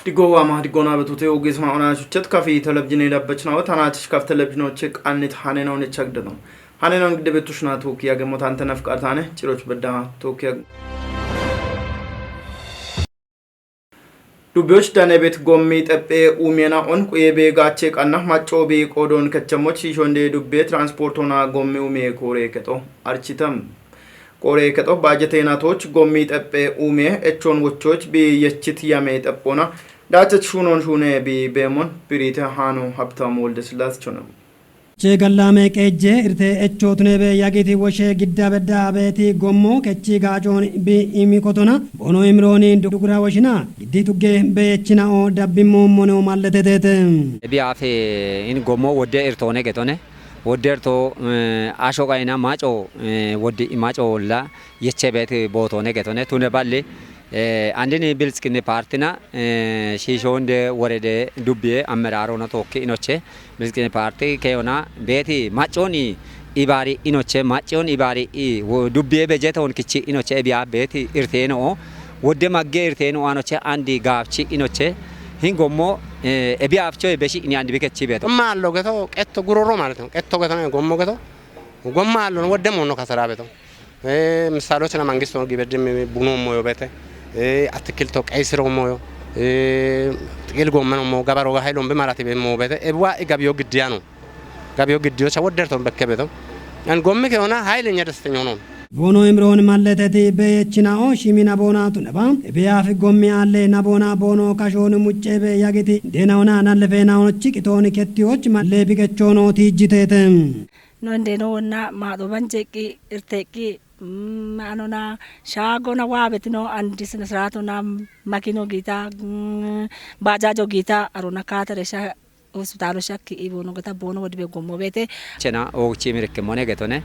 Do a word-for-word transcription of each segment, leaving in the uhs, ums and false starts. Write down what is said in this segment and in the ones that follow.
Digo wama, digo na betute ugis ma ona chuchet kafi telebjine dabbachna wa tana tish kaf telebjino chek annit hanena one chagdano. Hanena ngde betushna to ki agemo tante nafkar tane, chiroch bedda to ki ag- Dubyoch dane bet gommi teppe umena on kuye be gache kanna macho bi qodon kachamo chishonde dubbe transportona gommi ume kore keto. Architam. Kore keto bajete natoch gommi teppe ume echon wochoch bi yechit yame teppona. Dachach shunon shune bi bemon birite hano Habtam Wolde Silas chonam. Che gallame qeejje irte echootune be yagiti woshe gidda bedda abeeti gommo kechi gaacoon bi imi kotona bono imrooni dugra woshina giddi tugge be echina o dabbi mommone o malletetete. Ebi afe in gommo wodde irtoone getone. Wodde irto, eh, asho qayna maco, eh, woddi maco olla yeche beeti bootone getone. Tune balli, eh, andini bilskini partina, eh, shishonde worede dubbiye ammerarona tokki inoche. Bilskini parti keyona beeti maconi ibari inoche, macon ibari i wo-, dubbiye bejeton kichi inoche ebiya beeti irteno o. Wodde magge irteno anoche andi gaafchi inoche. Hingommo, eh, ebiya afcho beshi ini andi bikechi beto. Maallo geto qetto guroro ማለት ነው። Qetto geto gommo geto. Gomma allon wodde mono kasara beto. Eh, misalochina mangisto gibedde bunu moyo bete. Eh, atikilto qeisiro moyo. Eh, xiqil gommen mo gabaro ga haylon be marati be mo bete. Ebwa igabiyo giddiyano. Gabiyo giddiyo cha wodderton bekke beto. An gommi ke ona haylenya destenya honon. Bono imron malleteti be echina o shimina bona tuneba. Ebe afi gommi alle na bona bono kashonu mucce be yagiti. Dena ona nallefe na ono chikitoni ketti och malle bigechono tijjitete. No indeno wonna maaxo banjeqqi, irteqqi, mm, anona shaagona waabetino andi sine siraatona makino giita, mm, baajajo giita arona kaatere sha-, hospitaalo shakki ibono gata bono wodibe gommo beete. Chena oogchi mirikki mone getone.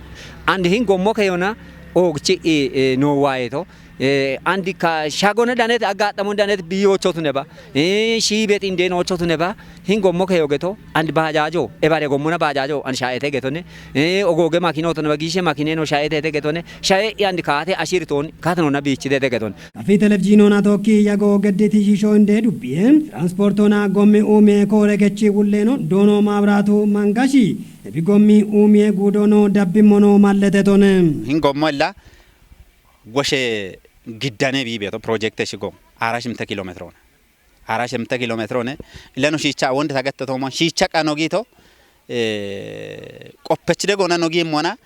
Andi hin gommo keyona oogchi i, i, no waayeto. Eh, andi ka shagone danet aggaxxamon danet biyochotuneba. Eh, shiibet indenochotuneba. Hingommo keyo geto, andi baajajo, ebare gommona baajajo, andi shaete getone. Eh, ogoge makinotoneba, gishe makineno shaete getone. Shae i andi kaate ashiriton, katenona biichidete getone. Kafi televizhinona tokki yago gedditi shisho inde dubbiye. Transportona gommi umiye koore kechi wulleno, dono maabiraatu mangashi. Ebi gommi umiye gudono dabbimono malletetone. Hingommo illa goshe giddane biibeto, projekte shigo. Ara shimte kilometrona. Ara shemte kilometrone. Ileno shiicha wonde tagetto tomo shiicha qano gito, eh, qoppechide gona no gimmona,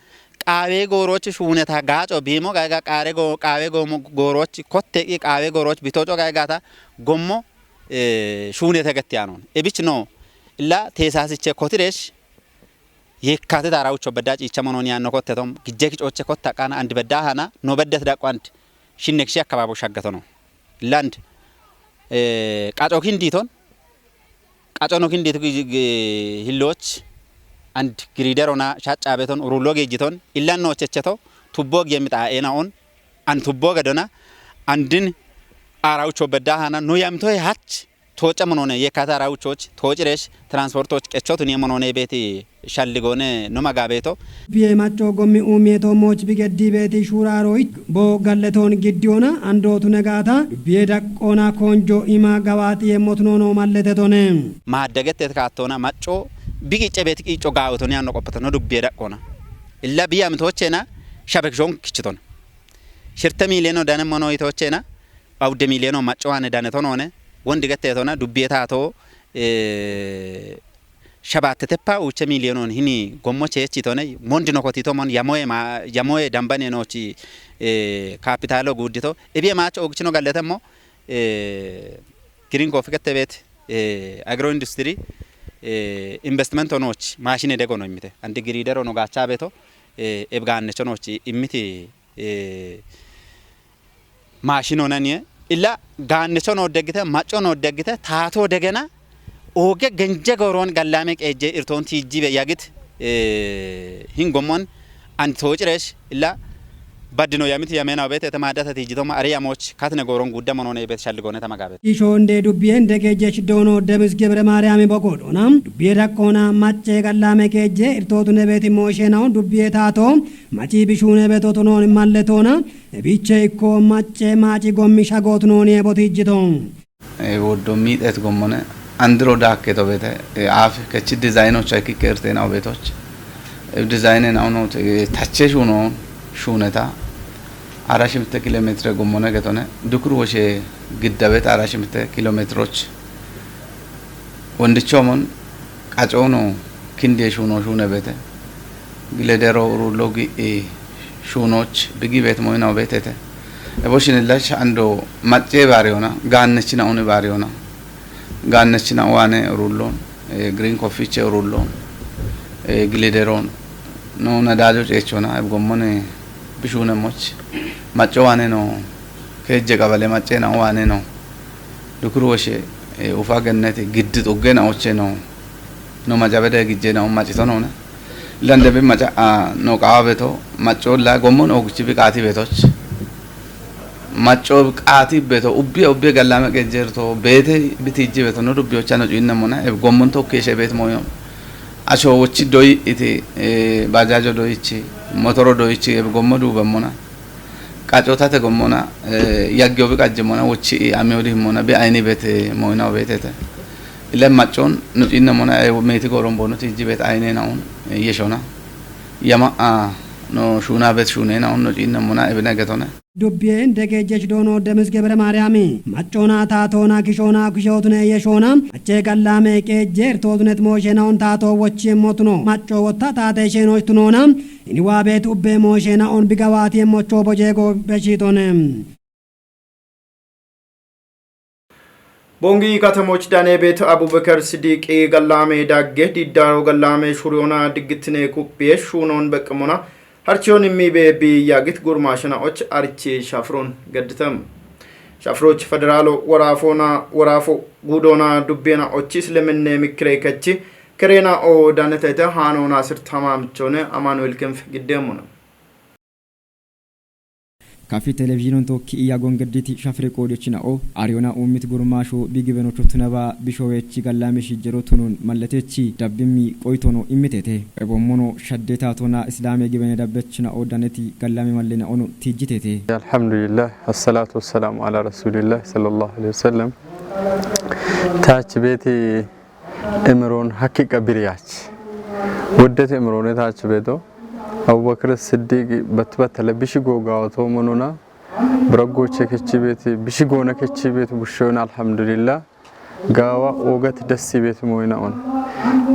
qaawe gooroch shuuneta gaaco biimo gayga qaare go-, qaawe goomo gooroch kotte i qaawe gooroch bitoco gaygata gommo, eh, shuunete gettiyanon. Ebich no, illa teesasiche kotiresh, Yekkate daara ucho bedda ciicha monon yaanno kotte tom, gijje kicoche kotta qana andi bedda hana, no beddet daqqo and, shinnek shi akkababo shaggatono. Land, eh, qaco kinditon, qaco no kinditu gi-, gi-, hilloch, and giriderona shacca beton, urullo geejiton, illan no checheto, tubbo giyemita ena on, an tubbo gedona, andin ara ucho bedda hana, no yamto hach, Tooca monoone yekkata ara uchoch, toociresh, transportoch qechotuni monoone beeti shalligone no magabeto. Biye macho gommi umiye to moch bigeddi beeti shuraroi bo galleton giddiona ando tunegata biye daqqona konjo ima gawati yemmotunono malletetone. Maaddagette kaattona macho bigi cebet qico gaawotoni anno qoppatono dubbiye daqqona. Illa biya mitochena shabek jon kichiton. Shirte miliyeno dane mono itochena, awde miliyeno macho ane dane tonone, wondi gette tona, dubbiye tato, eh, shabatte teppa uche miliyonon hini gommo chechi tone, mondi no kotito mon, yamoye ma, yamoye dambane no chi, eh, kapitalo guddito. Ebiye macho ogchino galletemo, eh, green coffee kette bet, eh, agro industry, eh, investment onoch, machine dego no imite. Andi giri dero no gacha beto, eh, ebganne chonochi imiti, eh, Maashino naniye, illa gaannecho no deggite, macco no deggite, taato degena, ooge genje goron gallame qeejje irton tiijjibe yagit, eh, hingommon, and toociresh, illa baddino yamit yamena obet ete maaddata tiijjitoma ari yamoch katne goron gudda monone ibet shalligone tamagabe. Ishonde dubbiye nde geejje shiddono Demis Gebre Maariyami bogodona, dubbiye daqqona macce gallame qeejje irtotu nebeti mooshenao dubbiye taato, maci bishune betotonon malletona, Ebiche ikko macce maaci gommi shagotunooni ebotijjito. Woddo miixeet gommone andiro daakke tobete, aafi kechi dizayinocha ikkikke irteena obetoch. Dizayinena unote tache shuuno shuuneta ara shimte kilometre gommone getone dukuru woshe giddabeta ara shimte kilometroch. Wondichoomon qacoono kindie shuuno shuune beete. Giledero urullo gi'i shuunoch bigi beet moyinaw beetete. Ebo shinillash ando macce baariyona, gaannechina uni baariyona. Gaannechina uwaane urullon, green coffeeche urullon, giledero no nadaajo ceechona, eb gommone bishuunemoch. Macco waane no, keejje qabale maccena uwaane no. Dukuru woshe, ufa genneti giddi xuggena oche no. No majabede gijjena um macito nona. Lande bi maca no qawa beto, macco la gommon ogichi bi qaati betoch. Macco qaati beto, ubbi ubbi gallame qejjerto, beete bitijji beto, no dubbi ocha no cuinna mona, eb gommon tokki eshe beet moyo. Asho wochi doyi iti, bajajo doyichi, motoro doyichi, eb gommo duuba mona. Qacotate gommona, yaggiyo bi qajjemona, wochi ami odi himmona, bi ayini bete moyina obetete. Ile maccon, nu cinne mona, meeti goron bono tijji bet ayine naun, yeshona. Yama a no shuna bet shune naun, no cinne mona, ebine getone. Dubbiye inde geejjech doono Demis Gebre Maariyami. Maccoona taatoona kishoona kishootune yeshoona. Acce gallame qeejjeer tootunet moosheenaon taatoo wochieemmotuno. Macco wotta taate sheenochtunoona. Ini waabeet ubbee moosheenaon bigawaatiemmochoo bojeego beshiitone. Bongi katamoch dane bet Abubakar Siddiqi gallame dagge diddaro gallame shuriona diggitine kuppiye shunon beqqimona harchiyon immi be bi yagit gurmashana och archi shafron gadditam. Shafroch federalo warafona warafo gudona dubbena och islemenne mikre kachi kerena o danetete hano nasir tamam chone Amanuel Kempf giddemuna. Kafi televizhinon tokki iya gongedditi shafire qoodechina'o ariyona uummit gurmaasho bigibenocho tunaba bishowechi gallame shijjero tunun malletechi dabbimmi qoytono immitete. Ebommono shadde taatona islaame gibene dabbechina'o daneti gallame mallena ono tijjitete. Alhamdulillah, assalatu wassalamu ala rasulillah sallallahu alaihi wasallam. Taach beeti Imiroon haqiqa biriyach. Woddete imiroone taach beeto. Abubakar Siddiqi bat batale bishi gogawato monona. Biraggoche kechi beeti bishi gona kechi beeti bushon alhamdulillah. Gawa ogati dasi beeti moyna on.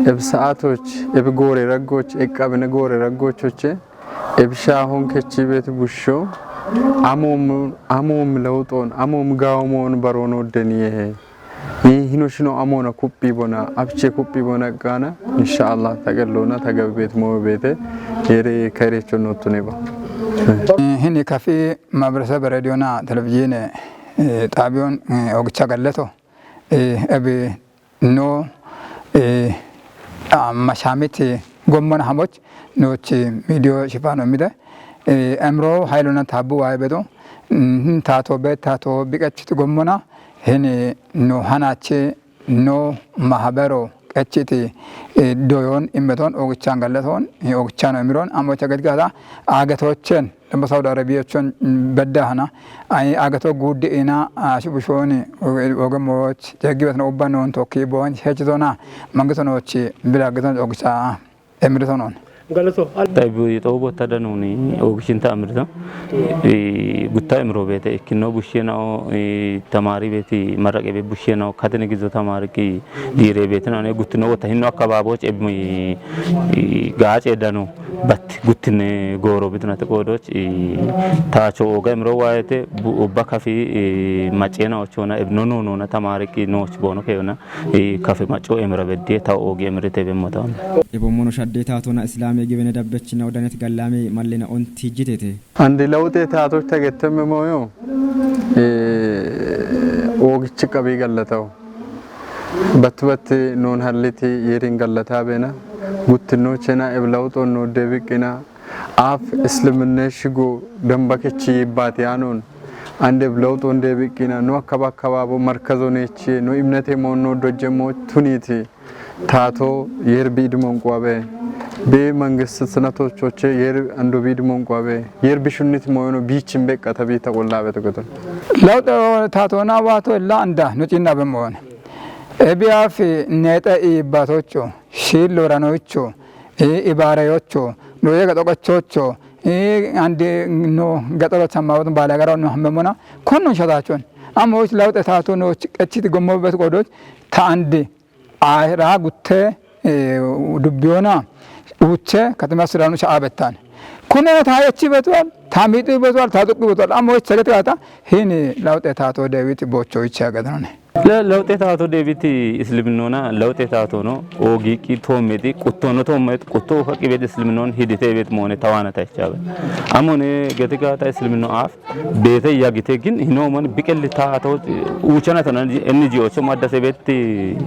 Eb saatoch, eb gore raggoch, eqqabne gore raggochoche. Eb shahon kechi beeti busho. Amom amom lewton, amom gawa mon barono deniye. Hino shino amona kuphi bona, abche kuphi bona gana, inshallah, taqellona, taqabi bet mo bete, yere kayrecho notune ba. Hini kafi mabrasa radio na television, tabion, ogicha galleto, ebe no, mashamit gommona hamoch, nochi midiyo shifano mide, emro haylona tabu wa bedo, tato be, tato biqachit gommona, Hini no hanachi no mahabero qechiti doyon immeton ogichan galleton ogichano imiron amocha gedgada agetochen dembo Saudi Arabia chon bedda hana ay ageto guddi ina ashubushoni oge moch jegibet no ubba non tokki bon hechitona mangitonochi bila geton ogicha Emiritonon. Galato. Tabi xoobo tadanuni ogishinta amirita. Gutta imiro beete ikkino bushshenao tamari beeti maraqe be bushshenao katene gizo tamari ki dire beete nane guttino wota hinno akkababoch ebmi gaace dano bat guttine goro bitunate qodoch taacho oga imiro waayete ubba kafi macena ochona ebno no nona tamari ki noch bono keyona. Kafe macco emira beddiye taw oogi emirite bemmota on. Ebommono shadde taatona islaame gibene dabbechina odanet gallame mallena on tijjitete. Andi lawuxe taatoch tagettemme mooyo oogichi qabi gallataw. Bat bat non halliti yerin gallata bena guttinno chena eb lawuxon no debiqina Af Isliminne shigo damba kechi yibbati anon. Ande blawto nde biqqina no akkaba akkababo markazo nechi no imnete mo no dojje mo tuniti. Tato yerbi idmon quwabe. Be mangistsnatochoche yer ando bid monqwabe yer bishunit moyono bichin beqqa tabi taqollabe togeton. Lawte taatona wato illa anda no cinna be moyone. Ebiyafi neexe iibbatocho, shiillo ranocho, i-, ibaareyocho, doye gaxoqachocho, i-, andi no gaxoro samawot baale agaro no hammemona. Konno shatachon. Amo ich lawte taato no ch-, qechiti gommobet qodoch ta andi Aera gutte, eh, dubbiyoona uche katama siranu sha'a bettan. Kune ta yechi betual, ta midi betual, ta duqqi betual. Amo ichagete gata, hini lawte tato Dawit bocho ichagadane. Le-, lawte tato Dawit Isliminona, lawte tato no, ogiqi tometi, quttono tomet, qutto faqi bet Isliminona hidite bet mone tawana ta ichabe. Amone gete gata Islimino af, Beete yagite gin hinoomon biqilli taato uuchana tona N G O cho maddase beetti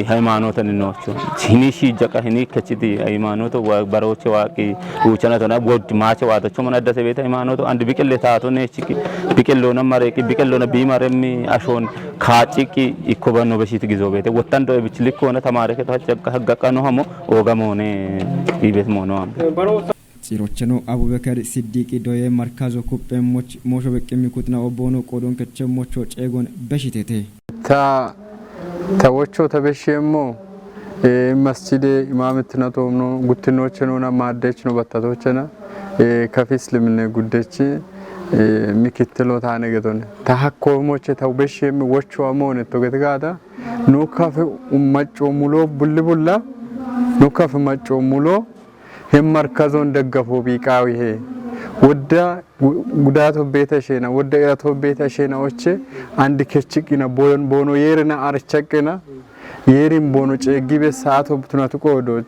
haymaanootani noocho. Hini shiijjaqa hini kachiti haymaanooto wa-, barooche waaqi uuchana tona wod maache waatocho man addase beete haymaanooto andi biqilli taato neechiki biqilloona mareeqi biqilloona biimaremmi ashoon kaaciqqi ikko banno beshiti gizo beete. Wottando ebich likkoona tamaare keto hajjaqa haggaqa no hamo ooga moone iibet moono ambe. Tsirocheno Abubakar Siddiqi doye markazo kuppe moch-, mosho beqqimmi kutna obbono qodon kechemmocho ceegon beshitete. Ta, ta wocho ta beshiyemmo, eh, masjide imametina toomno, guttinochenona maaddechno battatochena, eh, kafi islimine guddechi, eh, mikittilo taane gedone. Ta hakko moche ta beshiyemmo wocho amone to getigada, no kafi ummacho mulo bulli bulla, no kafi macho mulo, Hem markazon deggafo biiqaawihe. Wodda gu-, gudato beeta sheena, wodda irato beeta sheena oche, andi kechiqina boyon bono yerina archaqina, yerin bono ceeggibe saato tunatu qoodoch.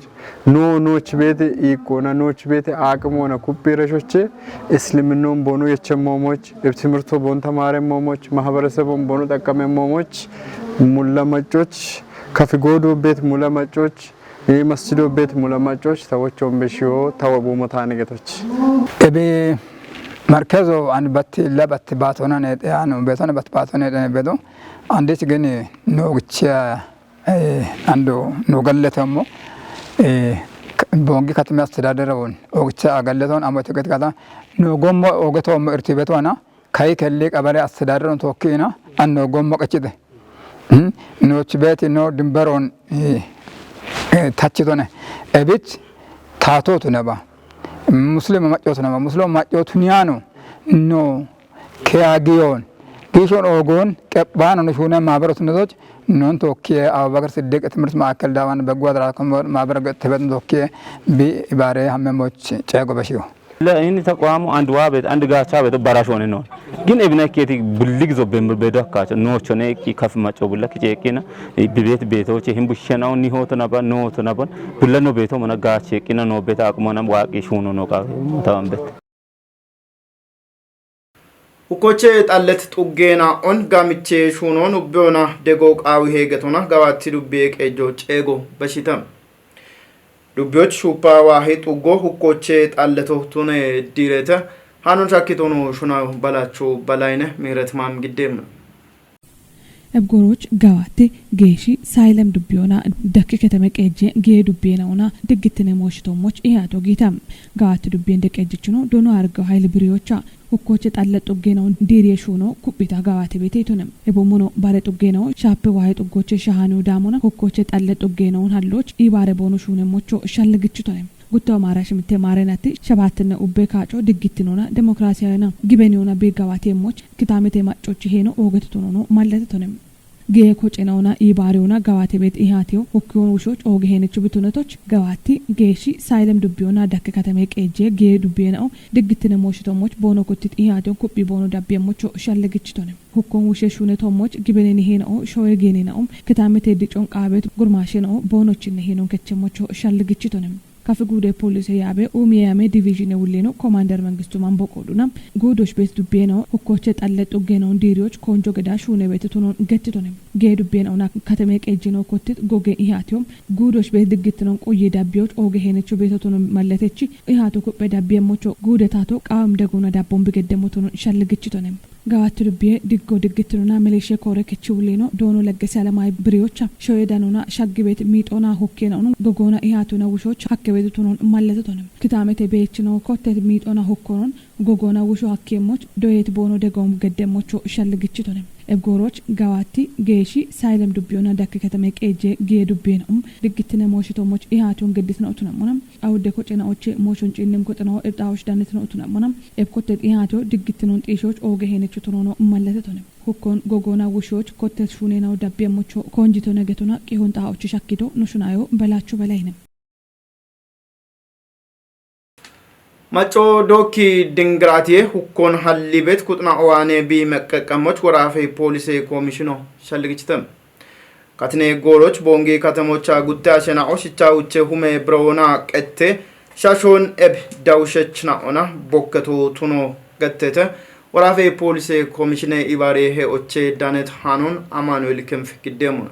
No, nooch beete iiqoona, nooch beete aaqimoona kuphi reshoche, Isliminnon bono yechemmomoch, eb timirto bon tamaaremmomoch, mahaberesebon bono xaqqamemmomoch, mulla maccoch, kafi goodo beet mulla maccoch, Ye masjido bet mula maccoch ta wochon beshiyo ta wobumo tani getoch. Ebi markezo an batti la batti batona ne, anu betona batti batona ne bedo. Andis geni no gicha, eh, ando no galletomo, eh, k-, bongi katmi astedadere won. Ogicha galleton amo tiket kata no gommo ogeto mo irti betona. Kayi kelli qabale astedadere won tokkina anno gommo qechide. Hmm? Nooch beeti no dimbaroon, eh, eh, tachitone. Ebich taatootu naba. Muslima maccotu naba. Muslima maccotu niyaano no keya giyoon. Giishon oogoon qephaano no shuune maabarotu netoch non tokkiye Abubakar Siddiq Timirti Maakkel Daawan Beggu Adrakon maabar tebet tokkiye bi ibaare hammemoch ceego beshiyo. La ini taqwamu and waa beeto, and gaacha beeto, barashoone no. Gin ebina keti bullig zobben bedo akkacha, noochone ki kaf macho bulla kiceekina, bibet beetoche hin bushshanaw ni hoto naba, no hoto naba, bulla no beeto mana gaache kina no beta aqmona waaqi shuno no qa, tawan bet. Hukoche xallet xuggeena on gamiche shuno nubbeona dego qaawi heegetona gawaatti dubbiye qeejjo ceego bashita. Dubbiyoch shupa waahi xuggo hukkoche xalleto tune diirete hanon shakkitono shuna balacho balayne Mihiret Maam Giddeemna. Ebgoroch gawatte geeshi saylem dubbiyona dakke keteme qeejje giye dubbiyena ona diggittine mooshitoommoch iyato giita. Gawatte dubbiyen deqeejjichuno dono argaw hayli biriyocha Hokkoche xalle xuggeenaun diiriye shuuno kuphita gawaate beete itone. Ebo mono bare xuggeenaun shaappe waahe xuggoche shahaaniu daamona hokkoche xalle xuggeenaun halloch iibaare boono shuune mocho shalligichitone. Gutto amaara shimitte maarenatti shabaattinne ubbe kaaco diggittinona demokraasiyawena gibeniona biiggawaate emmoch kitaamete maccochi heeno oogete tunono mallate tone. Gee kocenaona iibaariona gawaate beet ihaatiyo hokkiyoon wushoch ooge heenichu bitunetoch gawaatti geeshshi saylem dubbiyona dakke katame qeejje gee dubbiyeenao diggittine mooshitoommoch boono kuttit ihaatiyo kuphi boono dabbiyemmocho shalligichitone. Hokkoon wushe shuunetoommoch gibeneni heenao showe geenenao kitaamete dicon qaabeet gurmaashenao boonochinne heenoon kechemmocho shalligichitone. Kafi guude poolise yaabe uumiyeyame diviizhine wulleeno komaander Mengistu Mambo qoodhuna guudosh beet dubbiyeenawo hukkoche xalle xuggeenawon diiriyoch koonjo geda shuune beete tunon gettitone. Gee dubbiyeenawona katame qeejjino kottit goge ihaatiyo guudosh beet diggittinon qoyye dabbiyoch ooge heenecho beeto tunon malletechi ihaato kuphphe dabbiyemmocho guude taato qaawem deguna dabbon bigeddemmo tunon shalligichitone. Gawaatti dubbiye diggo diggittinona milishe koore kechi wullino doono leggese alamay biriyocha shoye danona shaggi beet miixona hokkena unun gogoona ihaatona wushoch hakke wedu tunon mallatetonem. Kitaamete beechino kotte miixona hokkonon gogoona wusho hakkeemmoch doyeet boono degoom geddemmocho shalligichitonem. Ebgooroch gawaatti geeshi saylem dubbiyona dakki katame qeejje giye dubbiyena um diggittine mooshitoommoch ihaation geddisna utunammona. Awudde kocena oche mooshon ciinnim koxena irxaoch dannitino utunammona. Eb kotte ihaatio diggittinon xiishoch ooge henecho tonono mallatetonem. Hukkon gogoona wushoch kotte shuunena dabbiye mocho konjito negetona qihon xaoch shakkito nushunayo belacho belaynem. Macco dookki dingiraatiye hukkon hallibet kuxna owaane bi meqqeqqamoch woraafe poolise koomishino shalligichite. Katine gooroch boongi katamocha gutte ashena oshicha uche hume birowona qette shashon eb dawushechna ona bokketo tuno gettete woraafe poolise koomishine ibaare he oche danet hanon Amanuel Kempf giddeemona.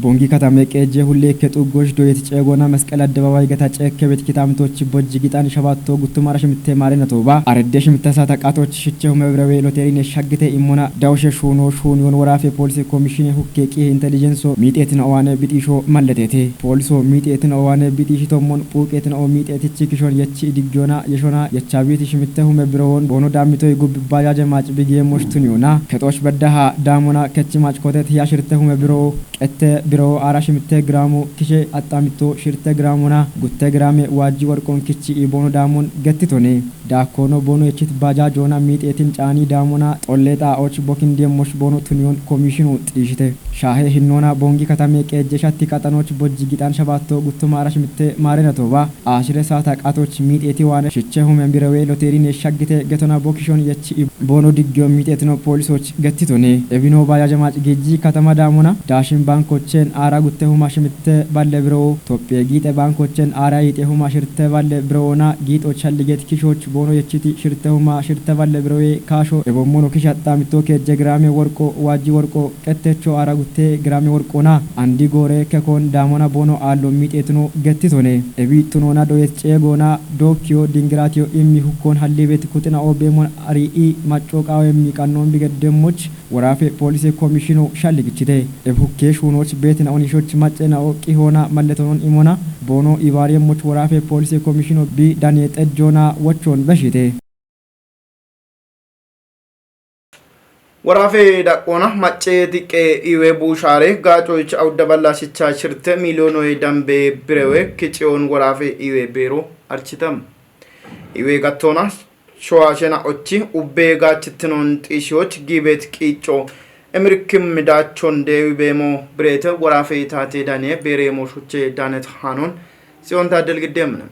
Bongi katame qeejje hulle ikke xuggosh doyet ceegona Mesqel Addebaabay geta ceekke bet kitamtoch bojji gixan shabatto guttumara shimitte maarena tooba aredde shimitte saata qatoch shiche hume birewe loterine shaggite immona dawushe shuuno shuuniyon woraafe poolise koomishine hukke qihe intelijenso miixeetina owaane bixiisho malletete. Pooliso miixeetina owaane bixiishi tommon phuuqeetina oo miixeetichi kishon yechi idiggiyona yeshona yechaabiti shimitte hume birowoon boono daammitoy gubbi baajaje maac bigiye mosh tuniyona kexoosh beddaha daamona kechi maac kotet hiya shirte hume biro qette biro aara shimitte giraamu kishe axxamitto shirte giraamona gutte giraame waajji worqon kichi i boono daamon gettitone. Daakkoono boono yechit baajajoona miixeetin caani daamona xolle xaa'och bokin deemmosh boono tuniyon koomishinu xiishite. Shaahe hinnoona boongi katame qeejje shatti qaxanoch bojji gixan shabaatto guttuma aara shimitte maarena tooba aashire saata qatoch miixeeti waane shiche hume birewe loterine shaggite getona bokishon yechi i boono diggiyo miixeetino poolisoch gettitone. Ebino baajaje maac giijji katama daamona daashin baankochen aara gutte huma shimitte balle birowo topphiye giixe baankochen aara yiixe huma shirte balle birowoona giixoch shalliget kishoch boono yechiti shirte huma shirte balle birowe kaasho ebommono kish axxamitto keejje giraame worqo waajji worqo qettecho aara gutte giraame worqona andi goore kekon daamona boono aallo miixeetino gettitone. Ebi tunona doyet ceegoona dookkiyo dingiraatiyo immi hukkon hallibet kuxina oo beemon ari'i macco qaawe miiqannoon bigeddeemmoch woraafe poolise koomishino shalligichite. Eb hukke shuunoch beetina onishoch macce na'o qihoona malletonon imona boono ibaariyeemmoch woraafe poolise koomishino bi daniye xejjoona wochon beshite. Woraafe daqqoona macce diqqe iwe buushaare gaacoyich awudda balla shicha shirte miiliyoonoye dambe birewe kiciyoon woraafe iwe beero architam. Iwe gattoona showa shena ochi ubbe gaachittinon xiishiyoch giibet qiicco emirkim daachon deewi beemo bireete woraafe taate daniye beereemo shuche daanet haanon Tsiyoon Taaddel giddeemne.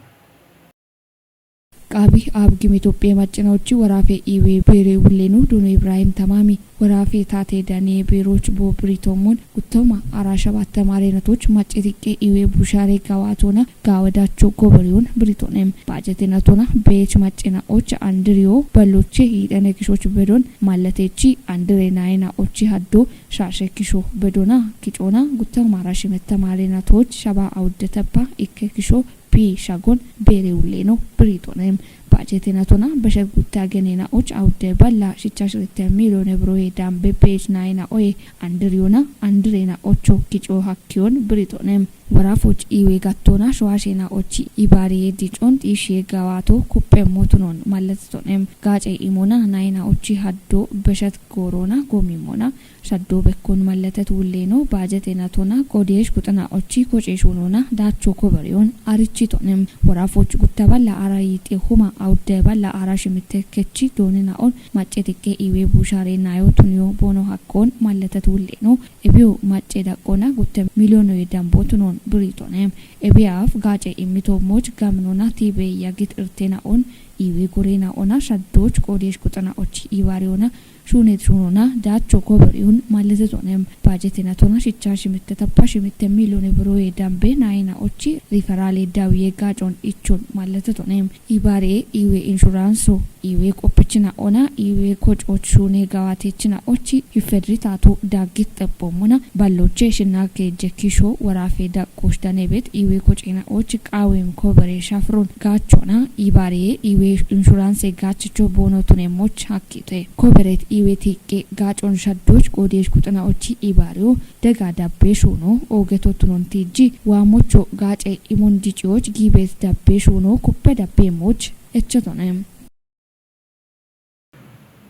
Qaabi aabgim Itoophiya maccinochi woraafe iwe beere wullenu duno Ibrahim Tamaami woraafe taate daniye beeroch bo biritoomon guttoma ara shabatte maareenatoch macce diqqe iwe bushaare gawaatona gaawadacho goboriyon biritonem. Baajetenatona beech maccinaoch andiriyo balloche hiidhane kishoch bedon mallatechi andire nayinaochi haddo shaashe kisho bedona kicoona guttoma ara shimette maareenatoch shaba awudde teppa ikke kisho bi shagon beere wulleno biritonem. Baajetenatona beshe gutte agenena och awudde balla shicha shirte miiliyone biroye dambe beech nayina oye andiriyona andirena ocho kico hakkiyon biritonem. Woraafoch iwe gattoona showa shena ochi ibaariye dicon xiishiye gawaato kuppemmo tunon malletitonem. Gaace imona nayina ochi haddo beshet goorona goomimona shaddo bekkon malletet wulleno baajetenatona qodeesh kuxina ochi koce shuunona daacho koboriyon arichitonem. Woraafoch gutte balla ara yiixe huma awudde balla ara shimitte kechi doonena'on macce diqqe iwe bushaare nayo tuniyo boono hakkoon malletet wulleno ebiyo macce daqqoona gutte miiliyoonoye dambo tunon biritonem. Ebiyaaf gaace immitoommoch gaminona tiibe yagit irtena'on iwe gorena'ona shaddoch qodeesh kuxina ochi ibaariyona shuunet shuunona daacho koboriyon malletitonem. Baajetenatona shicha shimitte tappa shimitte miiliyone biroye dambe nayina ochi riferaale dawiye gaacon ichon malletitonem. Ibaare iwe inshuraanso iwe qoppichina'ona iwe kococh shuune gawaatechina'ochi ifedri taato daaggit xeppommona balloche shinna keejje kisho woraafe daqqosh danebet iwe kocena'och qaawem kobore shafron gaachona ibaare iwe inshuraanse gaachicho boono tuneemmoch hakkite. Koberet iwe tiiqqe gaacon shaddoch qoodiyesh kuxinaochi ibaariyo dega dabbe shuuno oogeto tunon tiijji waamocho gaace imon diciyoch giibet dabbe shuuno kuppe dabbe moch echetone.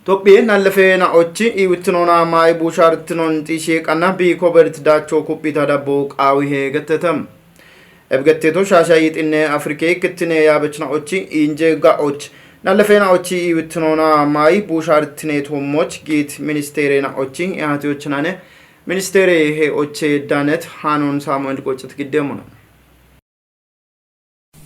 Tophiye nallefeena ochi iwittinona maayi buushaarttinon xiishe qanna bi koberit daacho kuphita dabbo qaawihe gettete. Ebgetteto shaasha yixinne Afrike kittine yaabechna ochi inje ga och nallefeena ochi iwittinona maayi buushaarttine toommoch giit ministeerena ochi ehati ochinane ministeere he oche danet hanon Saamu'el Qoccet giddeemona.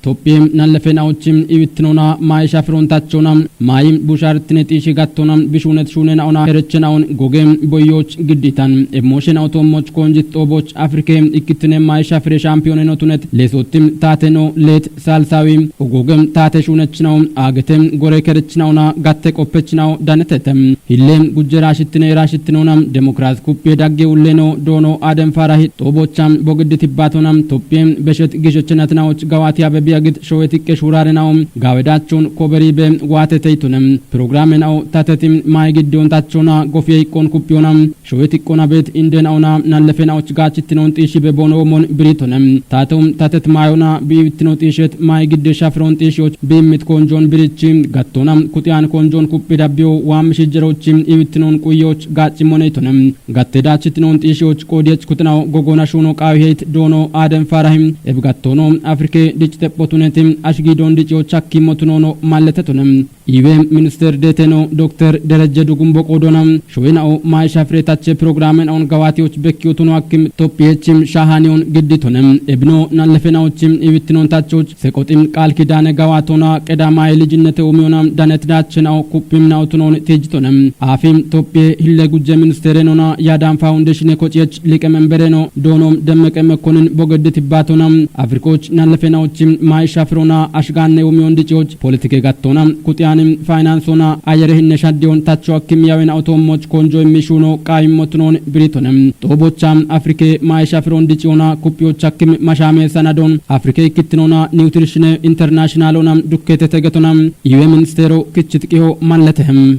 Tophiye nallefeena ochi iwittinona maayi shafirontachona maayi buushaarttine xiishe gattona bishunet shuunena ona erechenaon goge boyoch gidditan. Emoshena otoommoch koonjit xooboch Afrike ikkitine maayi shafire shampiyoneno tunet leesottim taateno leet saalsaawi ogogem taate shuunechinawo aagete gore kerechinaona gatte qoppechinawo danetete. Hille gujje raashittine raashittinona demokraas kuppe dagge ulleno doono aaden faarahi xoobocha bogiddi tibbaatona tophiye beshet gishechenatinawoch gawaati abebiya git showetiqqe shuuraarenawo gaawedachon koberibe waate teytone. Programenawo tateti maayi giddeyontachona gofiye iqqon kuppiyona showetiqqona beet indenaona nallefenawoch gaachittinon xiishibe boono womon biritone. Taatewum tatet maayona biiwittino xiishet maayi gidde shafiron xiishiyoch biimmit koonjoon birichi gattona kuxiyan koonjoon kuphi dabbiyo waammi shijjerochi iwittinon quyoch gaacimmoneytone. Gatte daachittinon xiishiyoch qoodiyech kuxinawo gogona shuuno qaawiheyt doono aaden faarahim ebigattono Afrike dici tephotuneti ashgiidon diciyoch hakkimmotunoono malletetone. Iwe minister deteno Dokter Derejje Dugumbo qoodona showena'o maayi shafiretache programena'on gawaatiyoch bekkiyotuno hakkim tophiyechim shaahaniyon gidditone. Ebino nallefenawochim iwittinontachoch seqoxim qaal kidaane gawaatona qedamaye lijinnete umiyona danet daachena'o kuppim nawtunon tiijjitone. Aafim tophiye hille gujje ministerenona yaadan faawundeshine kociyech liqe membereno doonom demmeqe mekkonin bogeddi tibbaatona. Afrikoch nallefenawochim maayi shafirona ashgaanne umiyon diciyoch politike gattona kuxiyanim faayinaansona ayere hinne shaddiyon tacho akkim yawena otoommoch koonjo immi shuuno qaawimmotunon biritone. Xoobocha Afrike maayi shafiron diciyona kuphiyoch akkim mashaame sanadon Afrike ikkittinona niwtirishine internashinalona dukkete tegetona. Iwe ministero kichit qiho malletehem.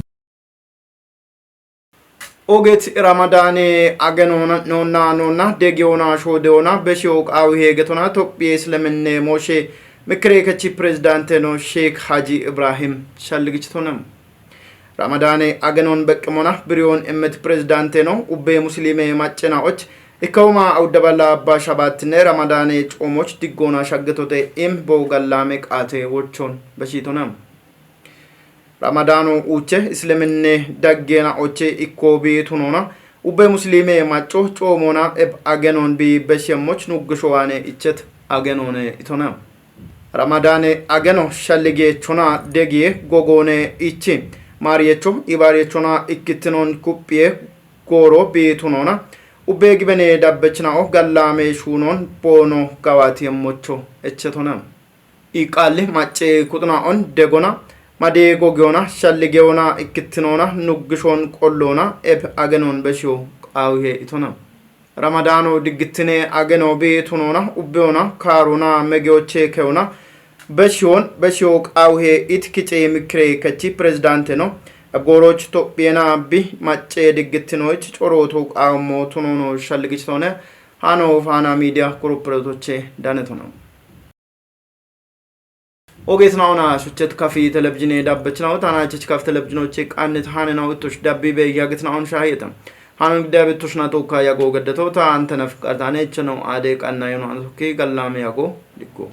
Oget Ramadaane agenoona noonna noonna degeyoona shoodeyona beshiyo qaawihe getona Tophiye Isleminne Mooshe Mikirekechi Pirezidaanteno Sheikh Haji Ibrahim shalligichitona. Ramadaane agenoon beqqimona biriyoon immet pirezidaanteno ubbey Musiliime maccena och ikkawuma awuddaballa abba shabaattinne Ramadaane coomoch diggoona shaggetote im bow gallaame qaate wochon beshiitona. Ramadaano uuche Isliminne daggeena oche ikkoo biitunona ubbe Musiliime macco coomona eb agenoon bii beshemmoch nuggisho waane ichet agenoone itona. Ramadaane ageno shalligeechona degiye gogoone ichi maariyecho ibaariyechona ikkittinon kuphiye gooro biitunona ubbe gibene dabbechinao gallaame shuunon boono gawaatiyemmocho echetona. Iqaali macce kuxuna'on degona madee gogiyona shalligeyona ikkittinona nuggishon qollona eb agenoon beshiyo qaawihe itona. Ramadaano diggittine ageno biitunona ubbeyona kaarona megeyoche keyona beshiyon beshiyo qaawihe it kice Mikirekechi pirezidaanteno eb gooroch Tophiyena bi macce diggittinoch corooto qaawimmo tunono shalligichitone. Hano Faana Miidiya kurupireetoche danetona. Ogeetinaona shuchet kafi telebijine dabbechinawo taana chech kaf telebijinoche qannet hanenao ittosh dabbibe yagetinaon shahiyeta. Hanon gidda bittoshna tokka yago geddeto ta antena fiqartane cheno ade qanna yono antoki gallame yago dikko.